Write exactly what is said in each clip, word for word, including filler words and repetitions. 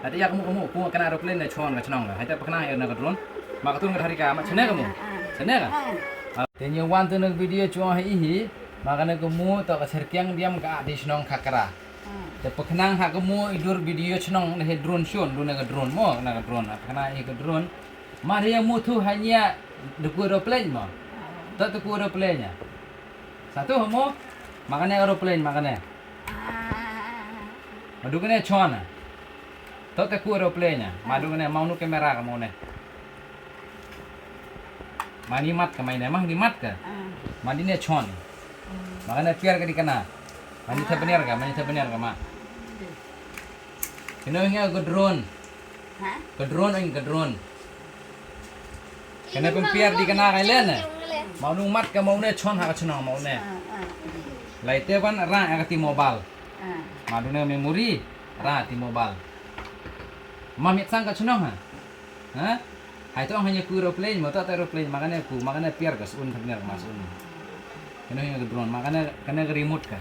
Ate ïa ka mu ka mu, ku kane aeroplane ne chon ka chnong ka. Haite pynkynmaw ïa na ka drone. Ma katun ka dhari ka, ma chane ka mu. Chane ka. Te ngi wan tu na ka video chwa hi hi. Ma kane ka mu to ka serkiang diam ka adi chnong Khakra. Te pynkynmaw ha ka mu i dur video chnong ne he drone shon, dur na ka drone mo, na ka drone. Pynkynmaw i ka drone. Ma ria mu tu hanya de ku aeroplane mo. To tu ku aeroplane nya. Satu ha mu. Ma kane aeroplane, ma kane. Ma duk ne chon. To te ku aeroplane nya. Ma duk ne, ma unu camera ka mo ne. Ma ni mat ka mai ne, ma ni mat ka. Ma ni ne chon. Ma kane piar ka di kana. Ma ni te beniar ka, ma ni te beniar ka ma. Kino hinga ka drone. Ka drone ong ka drone. Kane pynpiar di kana kai le ne. Ma unu mat ka ma une chon ha ka chnong ma une. Lai te ban ra ka T-Mobile. Ma dune memory ra T-Mobile. Ma mit sang ka chnong ha. Ha? Hai to hanya ku aeroplane, ma to aeroplane, ma kane ku, ma kane piar ka sun thak ner ma sun. Kane hanya ka drone, ma kane, kane ka remote ka.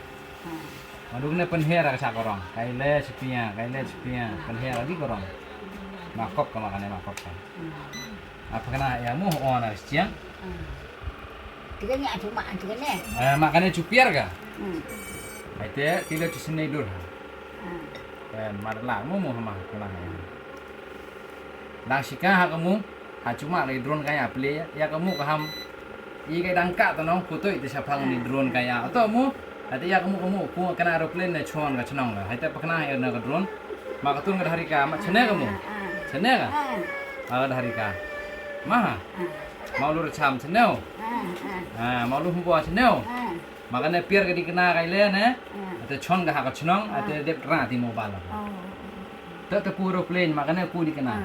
Ma duk ne pynher ka cha korong. Kai le chipia, kai le chipia, pynher di korong. Ma kop ka ma kane ma kop ka. Apa kane ïa mu on ar chiang. Tiga ni atu ma tiga ni. Eh, ma kane chupiar ka. Hai te tilo chisne dur ha. Eh, mar la mu mu ma kane. Dang shika ha ka mu, ha chuma ka drone ka ïa play, ïa ka mu ka ham. I ka dang ka to nong putoi te shaphang ni drone ka ïa. To mu, ha te ïa ka mu ka mu, ku kane aeroplane ne chon ka chnong ka. Hai te pynkynmaw ïa na ka drone. Ma katun ka dhari ka, ma chane ka mu. Chane ka. Ma ka dhari ka. Ma ha. Ma ulu rcham chane. Ha, ma ulu humbo chane. Ma kane piar ka di kana kai le ne. Ate chon ka ha ka chnong, ate dep ra T-Mobile. Te te ku aeroplane, ma kane ku di kana.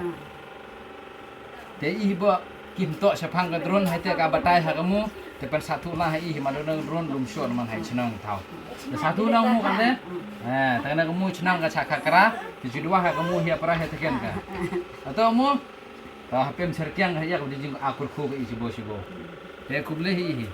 Te i ba kim to shaphang ka drone, hai te ka batai ha ka mu, te pan satu la ha i ma drone, drone lum shon man hai chnong tau. Te satu nang mu kane. Eh, te kane ka mu chnong ka cha Khakra, te judwa ha ka mu hi para hai te ken ka. Ato mu. Ka hapem serkiang ka ïa ka jing akur khu ka i chibo chibo. Te kuble hi hi.